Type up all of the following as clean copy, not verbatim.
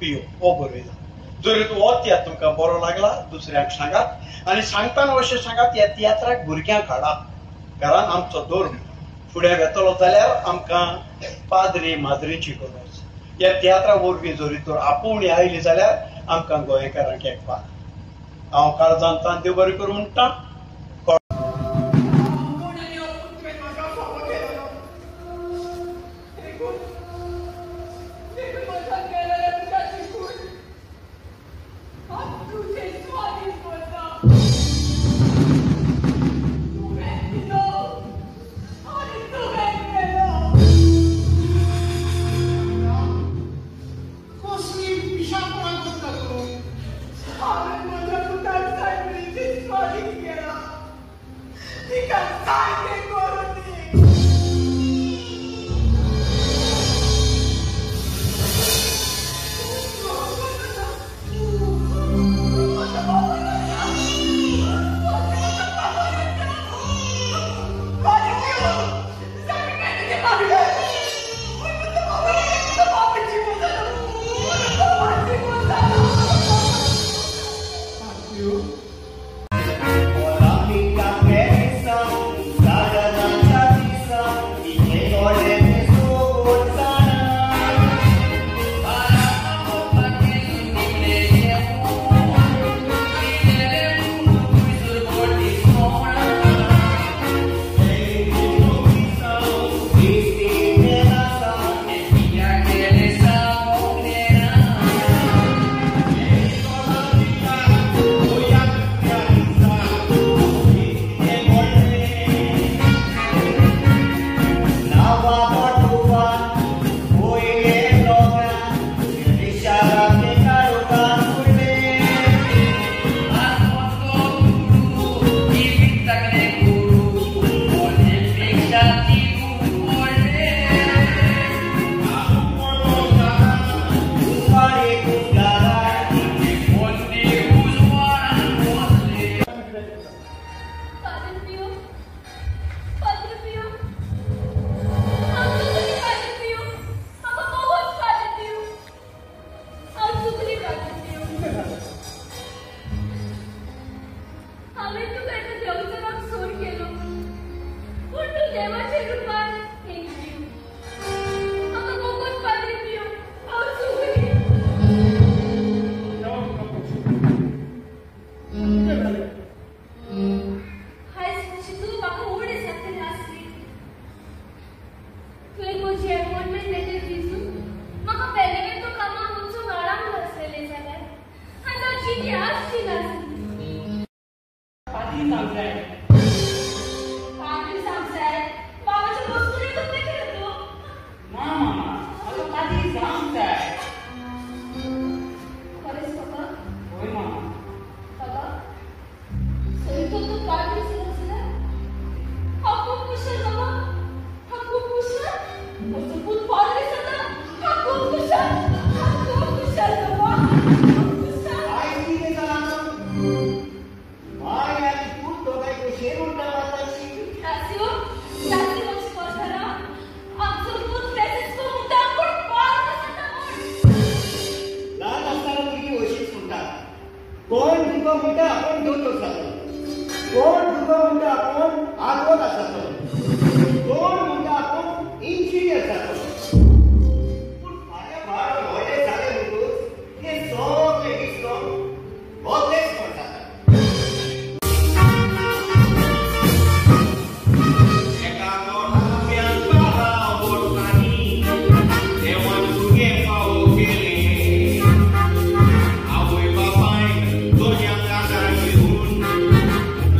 पियो हो बरयला. जर हो तियात्र तुमकां बरो लागला दुसऱ्यांक सांगात आनी सांगतना अशें सांगात ह्या तियात्राक भुरग्यांक हाडात. घरान आमचो धर्म फुडें वेतलो जाल्यार आमकां पाद्री माद्रीची गरज. ह्या तियात्रा वरवीं जरी तर आपोवणी आयली जाल्यार आमकां गोंयकारांक एकपाक. हांव काळजान तान देव बरें करूं म्हणटा.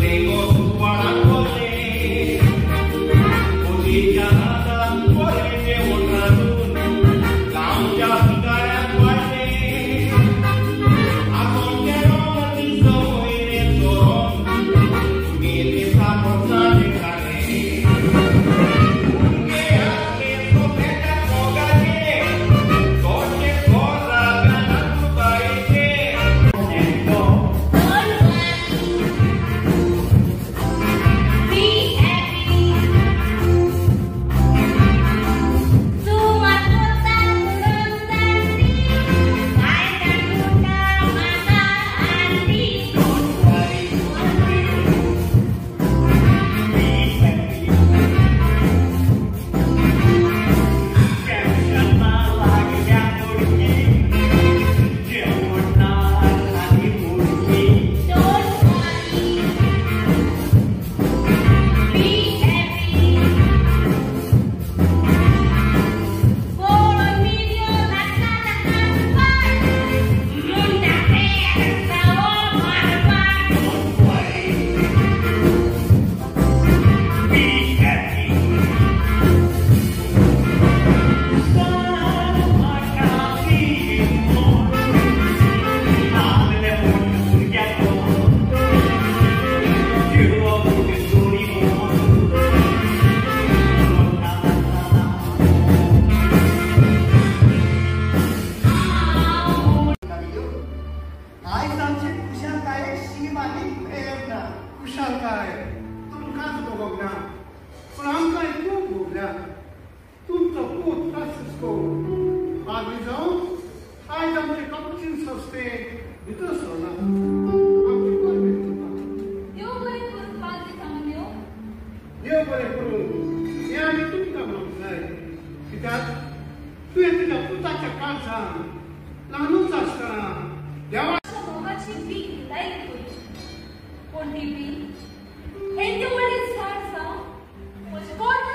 Lengo, guarda, देव बरें करूं हें आमी तुमकां म्हणूंक जाय. कित्याक तुवें तुज्या पुताच्या काळजान ल्हानूच आसतना देवा मोगाची बी लायली पयली, पूण ती बी हें व्हडलें झाड जावन म्हजें कोण